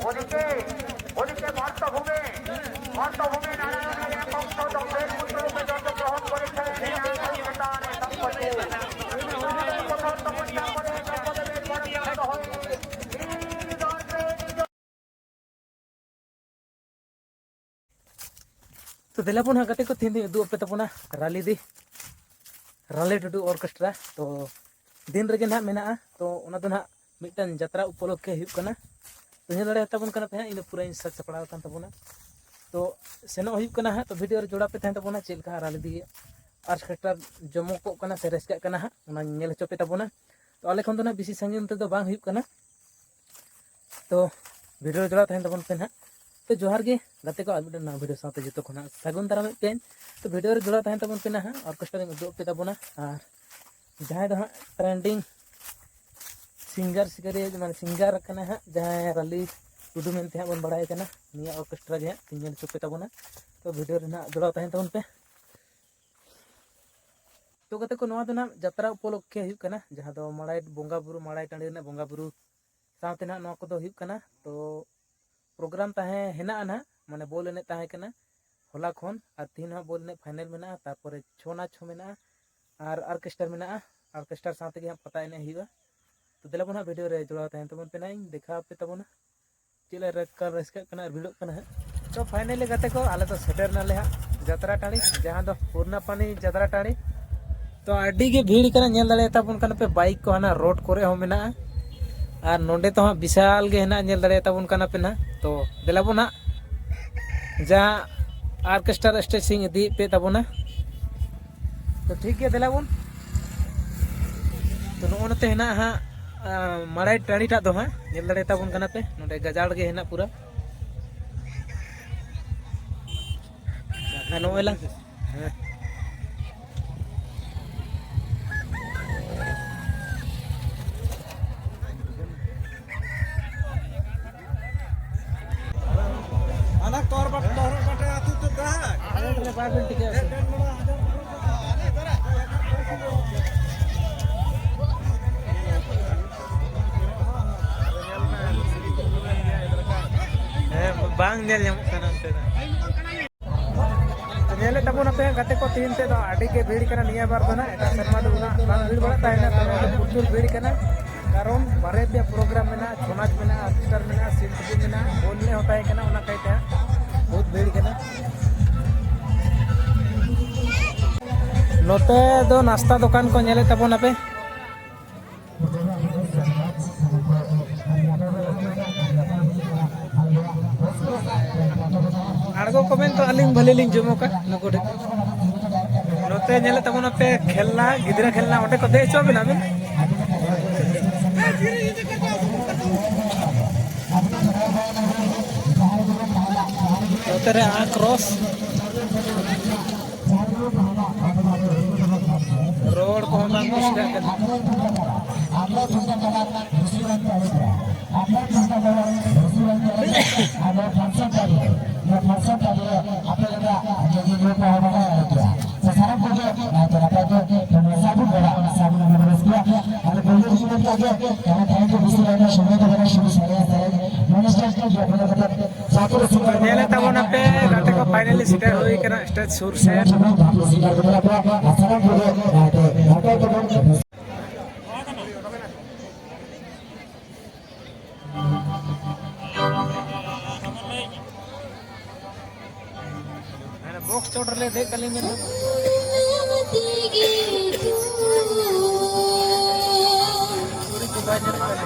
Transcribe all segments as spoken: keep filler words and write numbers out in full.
ᱚᱱᱤᱠᱮ, ᱚᱱᱤᱠᱮ ᱢᱚᱨᱛᱚ ᱵᱷᱩᱢᱤ, ᱢᱚᱨᱛᱚ ᱵᱷᱩᱢᱤ ᱱᱟᱨᱟᱭᱚᱱ ᱨᱮ ᱠᱚᱠᱛᱚ ᱫᱚ ᱵᱮᱫ ᱢᱩᱛᱨᱚ ᱨᱩᱯᱮ ᱡᱚᱛᱚ ᱜᱨᱚᱦᱚᱱ ᱠᱚᱨᱮ ᱪᱷᱟᱲᱟ ᱱᱤᱭᱟ ᱥᱚᱝᱜᱤᱛᱟᱱ ᱥᱚᱢᱯᱚᱛᱤ᱾ ᱚᱱᱤᱠᱮ ᱠᱚᱴᱷᱚᱨ ᱛᱚᱯᱚᱥᱭᱟ ᱠᱚᱨᱮ ᱡᱚᱛᱚ ᱫᱮᱵᱮ ᱢᱚᱨᱛᱚ ᱫᱚᱦᱚᱭ᱾ ᱛᱚ ᱫᱮᱞᱟ ᱵᱚᱱ ᱦᱟᱸᱜ ᱜᱟᱛᱮ ᱠᱚ, ᱛᱮᱦᱮᱧ ᱫᱚᱧ ᱩᱫᱩᱜ ᱟᱯᱮ ᱛᱟᱵᱚᱱᱟ ᱨᱟᱞᱤ ᱫᱤ, ᱨᱟᱞᱤ ᱴᱩᱰᱩ ᱚᱨᱠᱮᱥᱴᱨᱟ᱾ ᱛᱚ ᱫᱤᱱ ᱨᱮᱜᱮ ᱱᱟᱦᱟᱜ ᱢᱮᱱᱟᱜᱼᱟ, ᱛᱚ ᱚᱱᱟ ᱫᱚ ᱱᱟᱦᱟᱜ ᱢᱤᱫᱴᱟᱝ ᱡᱟᱛᱨᱟ ᱩᱯᱚᱞᱚᱠᱠᱷᱮ ᱦᱩᱭᱩᱜ ᱠᱟᱱᱟ᱾ ᱛᱚ ᱧᱮᱞ ᱫᱟᱲᱮᱭᱟᱛᱟ ᱵᱚᱱ ᱠᱟᱱᱟ ᱯᱮ ᱦᱟᱸᱜ, ᱤᱧ ᱫᱚ ᱯᱩᱨᱟᱹᱧ ᱥᱟᱡᱽ ᱥᱟᱯᱲᱟᱣ ᱟᱠᱟᱱ ᱛᱟᱵᱚᱱᱟ᱾ ᱛᱚ ᱥᱮᱱᱚᱜ ᱦᱩᱭᱩᱜ ᱠᱟᱱᱟ ᱦᱟᱸᱜ, ᱛᱚ ᱵᱷᱤᱰᱤᱭᱳ ᱨᱮ ᱡᱚᱲᱟᱣ ᱯᱮ ᱛᱟᱦᱮᱱ ᱛᱟᱵᱚᱱᱟ, ᱪᱮᱫ ᱞᱮᱠᱟ ᱦᱟᱸᱜ ᱨᱟᱞᱤ ᱫᱤ ᱚᱨᱠᱮᱥᱴᱨᱟ ᱡᱚᱢᱚᱠᱚᱜ ᱠᱟᱱᱟ ᱥᱮ ᱨᱟᱹᱥᱠᱟᱹᱜ ᱠᱟᱱᱟ ᱦᱟᱸᱜ, ᱚᱱᱟᱧ ᱧᱮᱞ ᱦᱚᱪᱚ ᱯᱮ ᱛᱟᱵᱚᱱᱟ᱾ ᱛᱚ ᱟᱞᱮ ᱠᱷᱚᱱ ᱫᱚ ᱱᱟᱦᱟᱜ ᱵᱮᱥᱤ ᱥᱟᱺᱜᱤᱧ ᱚᱱᱛᱮ ᱫᱚ ᱵᱟᱝ ᱦᱩᱭᱩᱜ ᱠᱟᱱᱟ᱾ ᱛᱚ ᱵᱷᱤᱰᱤᱭᱳ ᱨᱮ ᱡᱚᱲᱟᱣ ᱛᱟᱦᱮᱱ ᱛᱟᱵᱚᱱ ᱯᱮ ᱱᱟᱦᱟᱜ᱾ ᱛᱚ ᱡᱚᱦᱟᱨ ᱜᱮ ᱜᱟᱛᱮ ᱠᱚ, ᱟᱨ ᱢᱤᱫᱴᱮᱱ ᱱᱟᱣᱟ ᱵᱷᱤᱰᱤᱭᱳ ᱥᱟᱶᱛᱮ ᱡᱚᱛᱚ ᱠᱷᱚᱱᱟᱜ ᱥᱟᱹᱜᱩᱱ ᱫᱟᱨᱟᱢᱮᱫ ᱯᱮᱭᱟᱹᱧ᱾ ᱛᱚ ᱵᱷᱤᱰᱤᱭᱳ ᱨᱮ ᱡᱚᱲᱟᱣ ᱛᱟᱦᱮᱱ ᱛᱟᱵᱚᱱ ᱯᱮ ᱱᱟᱦᱟᱜ, ᱚᱨᱠᱮᱥᱴᱨᱟ ᱨᱤᱧ ᱩᱫᱩᱜ ᱟᱯᱮ ᱛᱟᱵᱚᱱᱟ᱾ ᱟᱨ ᱡᱟᱦᱟᱸᱭ ᱫᱚ ᱦᱟᱸᱜ ᱴᱨᱮᱱᱰᱤᱝ ᱥᱤᱝᱜᱟᱨ ᱥᱤᱠᱟᱹᱨᱤᱭᱟᱹ, ᱢᱟᱱᱮ ᱥᱤᱝᱜᱟᱨ ᱠᱟᱱᱟᱭ ᱦᱟᱸᱜ, ᱡᱟᱦᱟᱸᱭ ᱨᱟᱞᱤ ᱴᱩᱰᱩ ᱢᱮᱱᱛᱮ ᱦᱟᱸᱜ ᱵᱚᱱ ᱵᱟᱲᱟᱭ ᱠᱟᱱᱟ, ᱱᱤᱭᱟᱹ ᱚᱨᱠᱮᱥᱴᱨᱟ ᱜᱮ ᱦᱟᱸᱜ ᱧᱮᱞ ᱦᱚᱪᱚ ᱯᱮ ᱛᱟᱵᱚᱱᱟ᱾ ᱛᱚ ᱵᱷᱤᱰᱤᱭᱳ ᱨᱮ ᱱᱟᱦᱟᱜ ᱡᱚᱲᱟᱣ ᱛᱟᱦᱮᱱ ᱛᱟᱵᱚᱱ ᱯᱮ᱾ ᱛᱚ ᱜᱟᱛᱮ ᱠᱚ, ᱱᱚᱣᱟ ᱫᱚ ᱱᱟᱦᱟᱜ ᱡᱟᱛᱨᱟ ᱩᱯᱚᱞᱚᱠᱠᱷᱮ ᱦᱩᱭᱩᱜ ᱠᱟᱱᱟ, ᱡᱟᱦᱟᱸ ᱫᱚ ᱢᱟᱲᱟᱭ ᱵᱚᱸᱜᱟ ᱵᱩᱨᱩ, ᱢᱟᱲᱟᱭ ᱴᱟᱺᱰᱤ ᱨᱮᱱᱟᱜ ᱵᱚᱸᱜᱟ ᱵᱩᱨᱩ ᱥᱟᱶᱛᱮ ᱱᱟᱦᱟᱜ ᱱᱚᱣᱟ ᱠᱚᱫᱚ ᱦᱩᱭᱩᱜ ᱠᱟᱱᱟ᱾ ᱛᱚ ᱯᱨᱳᱜᱨᱟᱢ ᱛᱟᱦᱮᱸ ᱦᱮᱱᱟᱜᱼᱟ ᱱᱟᱦᱟᱜ, ᱢᱟᱱᱮ ᱵᱚᱞ ᱮᱱᱮᱡ ᱛᱟᱦᱮᱸ ᱠᱟᱱᱟ ᱦᱚᱞᱟ ᱠᱷᱚᱱ, ᱟᱨ ᱛᱤᱦᱤᱧ ᱦᱚᱸ ᱵᱚᱞ ᱮᱱᱮᱡ ᱯᱷᱟᱭᱱᱮᱞ ᱢᱮᱱᱟᱜᱼᱟ᱾ ᱛᱟᱨᱯᱚᱨᱮ ᱪᱷᱳ ᱱᱟᱪ ᱦᱚᱸ ᱢᱮᱱᱟᱜᱼᱟ, ᱟᱨ ᱚᱨᱠᱮᱥᱴᱟᱨ ᱢᱮᱱᱟᱜᱼᱟ᱾ ᱚᱨᱠᱮᱥᱴᱟᱨ ᱥᱟᱶ ᱛᱮᱜᱮ ᱦᱟᱸᱜ ᱯᱟᱛᱟ ᱮᱱᱮᱡ ᱦᱩᱭᱩᱜᱼᱟ᱾ ᱛᱚ ᱫᱮᱞᱟ ᱵᱚᱱ ᱦᱟᱸᱜ ᱵᱷᱤᱰᱤᱭᱳ ᱨᱮ ᱡᱚᱲᱟᱣ ᱛᱟᱦᱮᱱ ᱛᱟᱵᱚᱱ ᱯᱮ ᱱᱟᱦᱟᱜ, ᱤᱧ ᱫᱮᱠᱷᱟᱣ ᱟᱯᱮ ᱛᱟᱵᱚᱱᱟ ᱪᱮᱫ ᱞᱮᱠᱟ ᱨᱟᱹᱥᱠᱟᱹᱜ ᱠᱟᱱᱟ ᱟᱨ ᱵᱷᱤᱲᱚᱜ ᱠᱟᱱᱟ ᱦᱟᱸᱜ᱾ ᱛᱚ ᱯᱷᱟᱭᱱᱮᱞᱤ ᱜᱟᱛᱮ ᱠᱚ, ᱟᱞᱮ ᱫᱚ ᱥᱮᱴᱮᱨ ᱱᱟᱞᱮ ᱦᱟᱸᱜ ᱡᱟᱛᱨᱟ ᱴᱟᱺᱰᱤ, ᱡᱟᱦᱟᱸ ᱫᱚ ᱯᱩᱨᱱᱟᱯᱟᱱᱤ ᱡᱟᱛᱨᱟ ᱴᱟᱺᱰᱤ᱾ ᱛᱚ ᱟᱹᱰᱤ ᱜᱮ ᱵᱷᱤᱲ ᱠᱟᱱᱟ, ᱧᱮᱞ ᱫᱟᱲᱮᱭᱟᱛᱟ ᱵᱚᱱ ᱠᱟᱱᱟ ᱯᱮ, ᱵᱟᱭᱤᱠ ᱠᱚ ᱦᱟᱱᱟ ᱨᱳᱰ ᱠᱚᱨᱮ ᱦᱚᱸ ᱢᱮᱱᱟᱜᱼᱟ᱾ ᱟᱨ ᱱᱚᱰᱮ ᱛᱚ ᱦᱟᱸᱜ ᱵᱤᱥᱟᱞ ᱜᱮ ᱦᱮᱱᱟᱜ, ᱧᱮᱞ ᱫᱟᱲᱮᱭᱟᱛᱟ ᱵᱚᱱ ᱠᱟᱱᱟ ᱯᱮ ᱱᱟᱦᱟᱜ᱾ ᱛᱚ ᱫᱮᱞᱟ ᱵᱚᱱ ᱦᱟᱸᱜ ᱡᱟᱦᱟᱸ ᱚᱨᱠᱮᱥᱴᱟᱨ ᱥᱴᱮᱡᱽ ᱤᱧ ᱤᱫᱤᱭᱮᱫ ᱯᱮ ᱛᱟᱵᱚᱱᱟ᱾ ᱛᱚ ᱴᱷᱤᱠ ᱜᱮᱭᱟ, ᱫᱮᱞᱟ ᱵᱚᱱ᱾ ᱛᱚ ᱱᱚᱜᱼᱚ ᱱᱚᱛᱮ ᱦᱮᱱᱟᱜᱼᱟ ᱦᱟᱸᱜ, ᱟᱸ, ᱢᱟᱲᱟᱭ ᱴᱟᱺᱰᱤ ᱴᱟᱜ ᱫᱚ ᱦᱟᱸᱜ ᱧᱮᱞ ᱫᱟᱲᱮᱭᱟᱛᱟ ᱵᱚᱱ ᱠᱟᱱᱟ ᱯᱮ, ᱱᱚᱰᱮ ᱜᱟᱡᱟᱲ ᱜᱮ ᱦᱮᱱᱟᱜ ᱯᱩᱨᱟᱹ᱾ ᱟᱨ ᱱᱚᱜᱼᱚᱭ ᱞᱟᱝ, ᱦᱮᱸ᱾ ᱦᱟᱱᱟ ᱛᱚᱨ ᱵᱟᱴ-, ᱛᱚᱨ ᱵᱟᱴᱮ ᱟᱹᱛᱩ ᱛᱮ ᱫᱟᱜ᱾ ᱟᱞᱮ ᱱᱚᱰᱮ ᱵᱟᱭ ᱵᱤᱞ ᱴᱤᱠᱟᱹ᱾ ᱵᱟᱝ ᱧᱮᱞ ᱧᱟᱢᱚᱜ ᱠᱟᱱᱟ ᱚᱱᱛᱮ ᱫᱚ᱾ ᱧᱮᱞᱮᱫ ᱛᱟᱵᱚᱱᱟᱯᱮ ᱜᱟᱛᱮ ᱠᱚ, ᱛᱮᱦᱮᱧ ᱛᱮᱫᱚ ᱟᱹᱰᱤ ᱜᱮ ᱵᱷᱤᱲ ᱠᱟᱱᱟ᱾ ᱱᱤᱭᱟᱹ ᱵᱟᱨ ᱫᱚ ᱱᱟᱜ ᱮᱴᱟᱜ ᱥᱮᱨᱢᱟ ᱫᱚ ᱩᱱᱟᱹᱜ ᱵᱟᱝ ᱵᱷᱤᱲ ᱵᱟᱲᱟᱜ ᱛᱟᱦᱮᱱᱟ, ᱛᱚᱵᱮ ᱫᱚ ᱯᱨᱚᱪᱩᱨ ᱵᱷᱤᱲ ᱠᱟᱱᱟ᱾ ᱠᱟᱨᱚᱱ ᱵᱟᱨᱭᱟ ᱯᱮᱭᱟ ᱯᱨᱳᱜᱨᱟᱢ ᱢᱮᱱᱟᱜᱼᱟ, ᱪᱷᱳ ᱱᱟᱪ ᱢᱮᱱᱟᱜᱼᱟ, ᱚᱨᱠᱮᱥᱴᱟᱨ ᱢᱮᱱᱟᱜᱼᱟ, ᱥᱤᱞ ᱛᱩᱯᱩ ᱢᱮᱱᱟᱜᱼᱟ, ᱵᱚᱞ ᱮᱱᱮᱡ ᱦᱚᱸ ᱛᱟᱦᱮᱸ ᱠᱟᱱᱟ, ᱚᱱᱟ ᱠᱟᱭᱛᱮ ᱦᱟᱸᱜ ᱵᱚᱦᱩᱛ ᱵᱷᱤᱲ ᱠᱟᱱᱟ᱾ ᱱᱚᱛᱮ ᱫᱚ ᱱᱟᱥᱛᱟ ᱫᱚᱠᱟᱱ ᱠᱚ ᱧᱮᱞᱮᱫ ᱛᱟᱵᱚᱱᱟᱯᱮ᱾ ᱟᱬᱜᱚ ᱠᱚᱵᱮᱱ ᱛᱚ, ᱟᱹᱞᱤᱧ ᱵᱷᱟᱹᱞᱤ ᱞᱤᱧ ᱡᱚᱢ ᱟᱠᱟᱫ ᱱᱩᱠᱩ ᱴᱷᱮᱱ᱾ ᱱᱚᱛᱮ ᱧᱮᱞᱮᱫ ᱛᱟᱵᱚᱱᱟᱯᱮ ᱠᱷᱮᱞᱱᱟ, ᱜᱤᱫᱽᱨᱟᱹ ᱠᱷᱮᱞᱱᱟ, ᱚᱸᱰᱮ ᱠᱚ ᱫᱮᱡ ᱦᱚᱪᱚ ᱵᱮᱱᱟ ᱵᱮᱱ᱾ ᱱᱚᱛᱮ ᱨᱮ ᱟᱸᱠ ᱨᱚᱥ᱾ ᱨᱚᱲ ᱠᱚᱦᱚᱸ ᱵᱟᱝ ᱯᱩᱥᱴᱟᱹᱜ ᱠᱟᱱᱟ᱾ ᱥᱟᱱᱟᱢ ᱠᱚᱜᱮ ᱱᱟᱭᱛᱮ ᱱᱟᱯᱟᱭ ᱛᱮ ᱥᱟᱹᱜᱩᱱ ᱵᱚᱱ ᱨᱟᱹᱥᱠᱟᱹᱭᱟ᱾ ᱟᱫᱚ ᱯᱳᱭᱞᱳ ᱨᱮᱜᱮ ᱢᱮᱱ ᱠᱟᱜ ᱜᱮ, ᱡᱟᱦᱟᱸ ᱛᱟᱭᱚᱢ ᱛᱮ ᱵᱤᱥᱤ ᱞᱟᱭᱤᱱ ᱨᱮ ᱥᱚᱢᱚᱭ ᱛᱟᱵᱚᱱᱟ, ᱥᱩᱫᱷᱩ ᱥᱟᱭᱟ ᱥᱟᱭᱟ ᱢᱚᱱᱮ ᱥᱴᱮᱡᱽ ᱛᱮ ᱡᱚᱯᱲᱟᱣ ᱠᱟᱛᱮ ᱡᱟᱦᱟᱸ ᱛᱤᱱᱟᱹᱜ ᱥᱤᱝᱜᱟᱨ ᱛᱚ, ᱧᱮᱞᱮᱫ ᱛᱟᱵᱚᱱᱟᱯᱮ ᱜᱟᱛᱮ ᱠᱚ, ᱯᱷᱟᱭᱱᱟᱞᱤ ᱥᱮᱴᱮᱨ ᱦᱩᱭ ᱠᱟᱱᱟ ᱥᱴᱮᱡᱽ ᱥᱩᱨ ᱥᱮᱫ᱾ ᱥᱟᱱᱟᱢ ᱠᱚᱜᱮ ᱱᱟᱭᱛᱮ ᱱᱟᱯᱟᱭ ᱛᱮᱵᱚᱱ ᱦᱟᱱᱮ ᱵᱚᱠᱥ ᱪᱚᱴ ᱨᱮᱞᱮ ᱫᱮᱡ ᱛᱟᱞᱤᱧ ᱢᱮᱱᱫᱟ᱾ ᱠᱩᱲᱤ ᱠᱚ ᱵᱟᱭ ᱧᱮᱞᱚᱜ ᱠᱟᱱᱟ᱾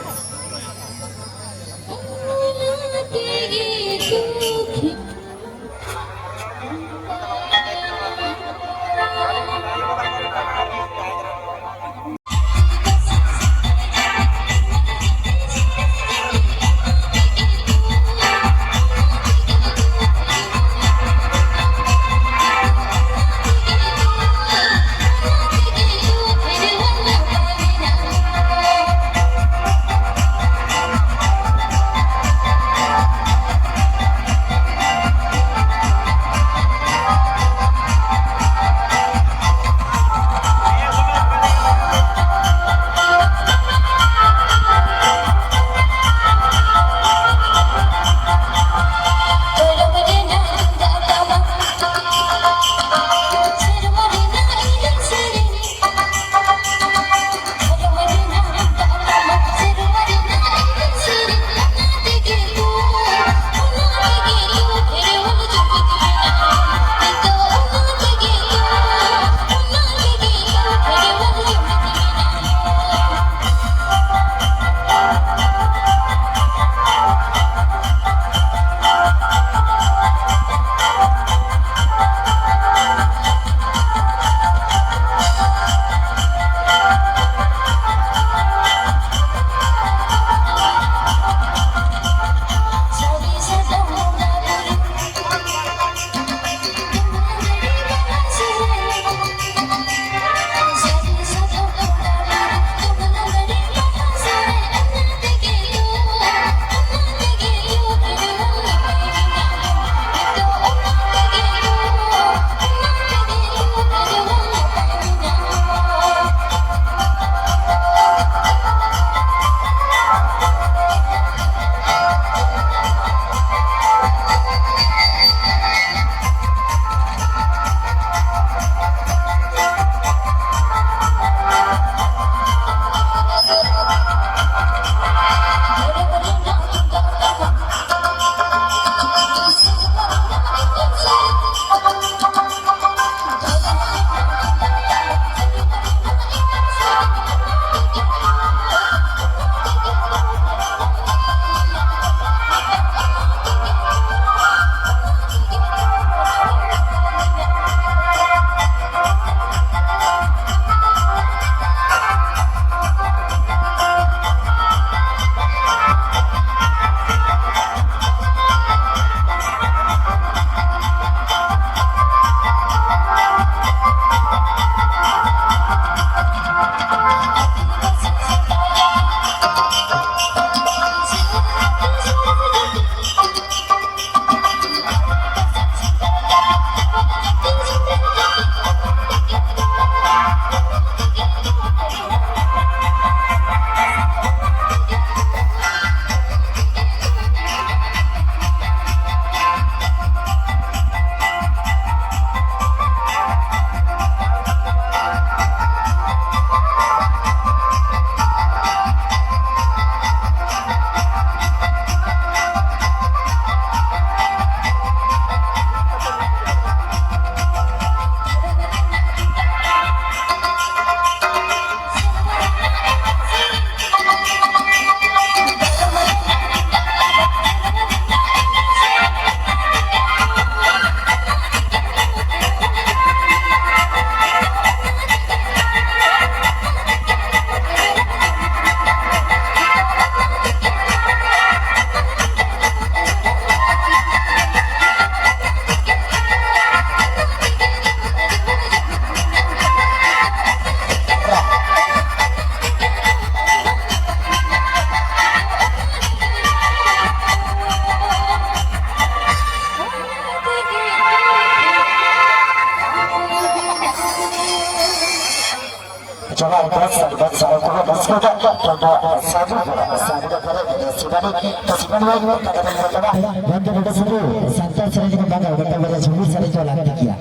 ᱜᱚᱢᱠᱮ, ᱱᱚᱰᱮ ᱥᱩᱫᱷᱩ ᱥᱟᱱᱛᱟᱲ ᱥᱮᱨᱮᱧ ᱫᱚ ᱵᱟᱝᱟ, ᱜᱚᱴᱟ ᱵᱟᱨᱭᱟ ᱡᱷᱩᱢᱤ ᱥᱮᱨᱮᱧ ᱫᱚ ᱞᱟᱹᱠᱛᱤ ᱜᱮᱭᱟ᱾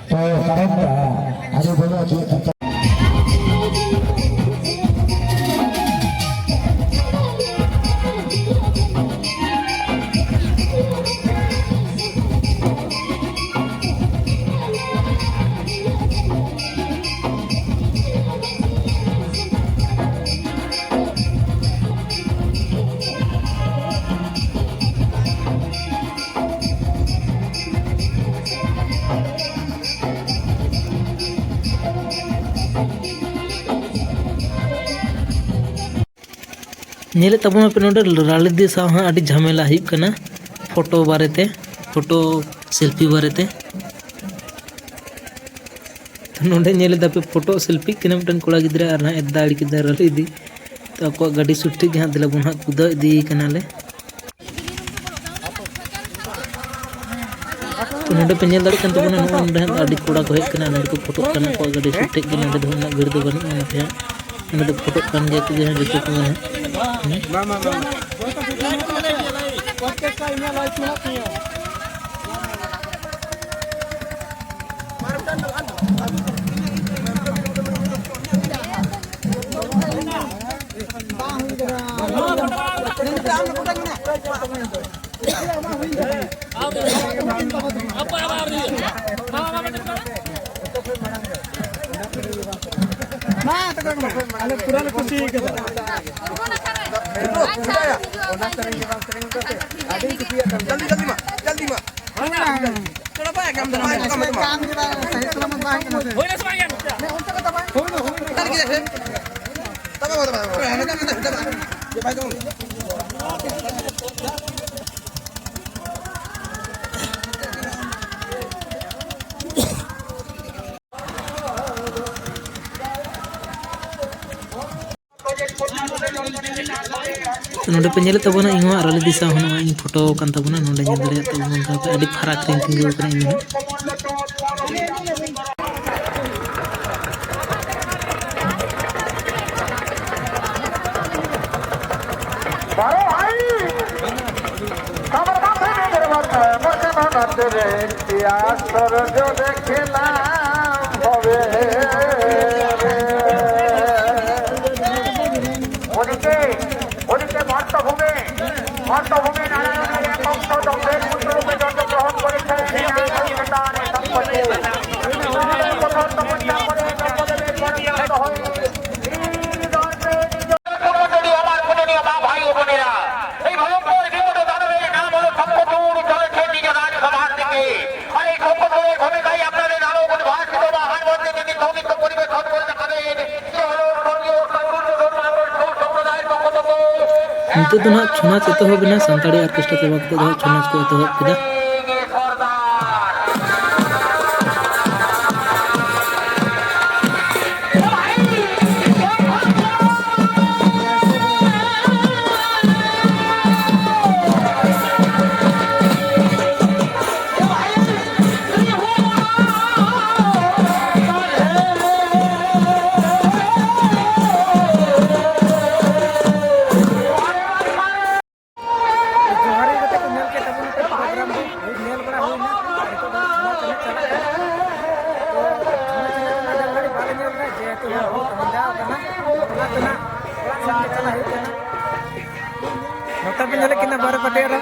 ᱛᱚ ᱠᱟᱨᱚᱱ, ᱟᱹᱰᱤ ᱵᱚᱲᱚ ᱜᱮ ᱧᱮᱞᱮᱫ ᱛᱟᱵᱚᱱᱟᱯᱮ ᱱᱚᱰᱮ ᱨᱟᱞᱤᱫᱤ ᱥᱟᱶ ᱦᱚᱸ ᱟᱹᱰᱤ ᱡᱷᱟᱢᱮᱞᱟ ᱦᱩᱭᱩᱜ ᱠᱟᱱᱟ ᱯᱷᱳᱴᱳ ᱵᱟᱨᱮᱛᱮ, ᱯᱷᱳᱴᱳ ᱥᱮᱞᱯᱷᱤ ᱵᱟᱨᱮᱛᱮ᱾ ᱛᱚ ᱱᱚᱰᱮ ᱧᱮᱞ ᱮᱫᱟ ᱯᱮ, ᱯᱷᱳᱴᱳ ᱥᱮᱞᱯᱷᱤᱜ ᱠᱟᱱᱟ ᱢᱤᱫᱴᱟᱝ ᱠᱚᱲᱟ ᱜᱤᱫᱽᱨᱟᱹ ᱟᱨ ᱦᱟᱸᱜ ᱮ ᱫᱟᱹᱲ ᱠᱮᱫᱟ ᱨᱟᱞᱤᱫᱤ᱾ ᱛᱚ ᱟᱠᱚᱣᱟᱜ ᱜᱟᱹᱰᱤ ᱥᱩᱨ ᱴᱷᱮᱡ ᱜᱮ ᱦᱟᱸᱜ ᱫᱮᱞᱟ ᱵᱚᱱ ᱦᱟᱸᱜ ᱠᱩᱫᱟᱹᱣ ᱤᱫᱤᱭᱮ ᱠᱟᱱᱟᱞᱮ᱾ ᱛᱚ ᱱᱚᱰᱮ ᱯᱮ ᱧᱮᱞ ᱫᱟᱲᱮᱭᱟᱜ ᱠᱟᱱ ᱛᱟᱵᱚᱱᱟ, ᱱᱚᱜᱼᱚᱭ ᱱᱚᱰᱮ ᱦᱟᱸᱜ ᱟᱹᱰᱤ ᱠᱚᱲᱟ ᱠᱚ ᱦᱮᱡ ᱠᱟᱱᱟ, ᱱᱚᱰᱮ ᱠᱚ ᱯᱷᱳᱴᱳᱜ ᱠᱟᱱᱟ, ᱟᱠᱚᱣᱟᱜ ᱜᱟᱹᱰᱤ ᱥᱩᱨ ᱴᱷᱮᱡ ᱜᱮ᱾ ᱱᱚᱰᱮ ᱫᱚ ᱩᱱᱟᱹᱜ ᱵᱷᱤᱲ ᱫᱚ ᱵᱟᱹᱱᱩᱜᱼᱟ, ᱱᱚᱛᱮ ᱦᱟᱸᱜ ᱱᱚᱰᱮ ᱫᱚ ᱯᱷᱳᱴᱳᱜ ᱠᱟᱱ ᱜᱮᱭᱟ ᱠᱚ ᱡᱟᱦᱟᱸ ᱡᱚᱛᱚ ᱠᱚ ᱦᱟᱸᱜ᱾ ᱟᱞᱮ ᱯᱩᱨᱟᱹ ᱞᱮ ᱠᱩᱥᱤ ᱠᱟᱫᱟ᱾ ᱡᱚᱞᱫᱤ, ᱡᱚᱞᱫᱤ ᱢᱟ, ᱡᱚᱞᱫᱤ ᱢᱟ᱾ ᱠᱟᱢ ᱠᱮᱫᱟ, ᱥᱟᱦᱤ ᱥᱟᱞᱟᱢᱟᱛ ᱵᱟᱝ ᱦᱩᱭ ᱠᱟᱱᱟ ᱥᱮ? ᱦᱩᱭᱱᱟ ᱥᱮ ᱵᱟᱝ ᱭᱟ? ᱦᱩᱭᱱᱟ, ᱦᱩᱭᱱᱟ᱾ ᱛᱟᱵᱮ, ᱛᱟᱵᱮ, ᱛᱟᱵᱮ᱾ ᱡᱮ ᱵᱷᱟᱭ ᱫᱚ᱾ ᱛᱚ ᱱᱚᱰᱮ ᱯᱮ ᱧᱮᱞᱮᱫ ᱛᱟᱵᱚᱱᱟ, ᱤᱧ ᱦᱚᱸ ᱨᱟᱞᱤ ᱫᱤᱥᱚᱢ ᱦᱚᱸ ᱱᱚᱜᱼᱚᱭ ᱤᱧ ᱯᱷᱳᱴᱳ ᱟᱠᱟᱱ ᱛᱟᱵᱚᱱᱟ᱾ ᱱᱚᱰᱮ ᱧᱮᱞ ᱫᱟᱲᱮᱭᱟᱜ ᱛᱟᱵᱚᱱ ᱠᱟᱱᱟ ᱯᱮ, ᱟᱹᱰᱤ ᱯᱷᱟᱨᱟᱠ ᱨᱮᱧ ᱛᱤᱸᱜᱩ ᱟᱠᱟᱱᱟ ᱤᱧ ᱦᱚᱸ᱾ ᱨᱮ ᱯᱮᱭᱟ ᱥᱚᱨᱡᱚ ᱫᱮᱠᱷᱮᱞᱟ ᱵᱷᱚᱵᱮ ᱨᱮ᱾ ᱚᱱᱤᱠᱮ, ᱚᱱᱤᱠᱮ ᱢᱚᱨᱛᱚ ᱵᱷᱩᱢᱤ, ᱢᱚᱨᱛᱚ ᱵᱷᱩᱢᱤ ᱱᱟᱨᱟᱭᱚᱱ ᱨᱮ ᱠᱚᱝᱥᱚ ᱫᱚᱢᱵᱮ ᱯᱩᱛᱨᱚ ᱠᱚ ᱡᱚᱛᱚ ᱜᱨᱚᱦᱚᱱ ᱠᱚᱨᱮ ᱛᱟᱦᱮᱸ ᱞᱮᱱᱟ ᱥᱚᱝᱠᱮᱛᱟᱱ ᱥᱚᱢᱯᱚᱛᱤ᱾ ᱠᱚᱴᱷᱚᱨ ᱛᱚᱯᱚᱥᱭᱟ ᱠᱚᱨᱮ ᱡᱚᱛᱚ ᱫᱮᱵᱮ ᱯᱚᱨᱚᱢ ᱫᱚᱦᱚᱭ᱾ ᱤᱧ ᱫᱚᱨ ᱯᱮ ᱱᱤᱡᱚ ᱯᱩᱱᱚᱰᱤ ᱚᱢᱟᱨ ᱯᱩᱱᱚᱰᱤ ᱚᱢᱟ ᱵᱷᱟᱭ ᱵᱚᱱᱮᱨᱟ। এই ভয়ঙ্কর বিপদ দানবের নাম হলো সম্পদুর চলেছে নিজ রাজসভার দিকে। আর এই সম্পদুরের ভূমিকায় আপনাদের আরো উদ্ভাসিত মহান মন্ত্রী যিনি সৌমিত্র পরিবেশন করে দেখাবেন। সে হলো স্বর্গীয় তরুণ যোধন মাহাতো সম্প্রদায়ের পক্ষ থেকে। ᱱᱤᱛᱚᱜ ᱫᱚ ᱱᱟᱦᱟᱜ ᱪᱷᱳ ᱱᱟᱪ ᱮᱛᱚᱦᱚᱵ ᱮᱱᱟ᱾ ᱥᱟᱱᱛᱟᱲᱤ ᱚᱨᱠᱮᱥᱴᱨᱟ ᱪᱟᱵᱟ ᱠᱟᱛᱮ ᱫᱚ ᱦᱟᱸᱜ ᱪᱷᱳ ᱱᱟᱪ ᱠᱚ ᱮᱛᱚᱦᱚᱵ ᱠᱮᱫᱟ᱾ ᱡᱚᱦᱟᱨ ᱜᱮ ᱜᱟᱛᱮ ᱠᱚ, ᱧᱮᱞ ᱠᱮᱫ ᱛᱟᱵᱚᱱ ᱯᱮ program ᱫᱚ, ᱧᱮᱞ ᱵᱟᱲᱟ ᱦᱩᱭᱱᱟ᱾ ᱱᱤᱛᱚᱜ ᱫᱚ ᱡᱷᱩᱢᱟ ᱪᱟᱞᱟᱜ ᱠᱟᱱᱟ᱾ ᱛᱚ, ᱡᱷᱩᱢᱟ ᱪᱟᱞᱟᱜ ᱠᱟᱱᱟ, ᱟᱹᱰᱤ ᱜᱷᱟᱹᱲᱤᱡ ᱵᱟᱞᱮ ᱧᱮᱞ ᱮᱫᱟ, ᱡᱮᱦᱮᱛᱩ ᱦᱚᱲ ᱠᱚ ᱧᱤᱫᱟᱹ ᱟᱠᱟᱱᱟ, ᱚᱱᱟ ᱛᱮ ᱱᱟᱜ ᱚᱲᱟᱜ ᱥᱮᱱ ᱜᱮ ᱪᱟᱞᱟᱜ ᱦᱩᱭᱩᱜ ᱠᱟᱱᱟ᱾ ᱱᱚᱛᱮ ᱯᱮ ᱧᱮᱞᱮᱫ ᱠᱤᱱᱟ ᱵᱟᱨᱮ ᱯᱟᱴᱮ ᱟᱨ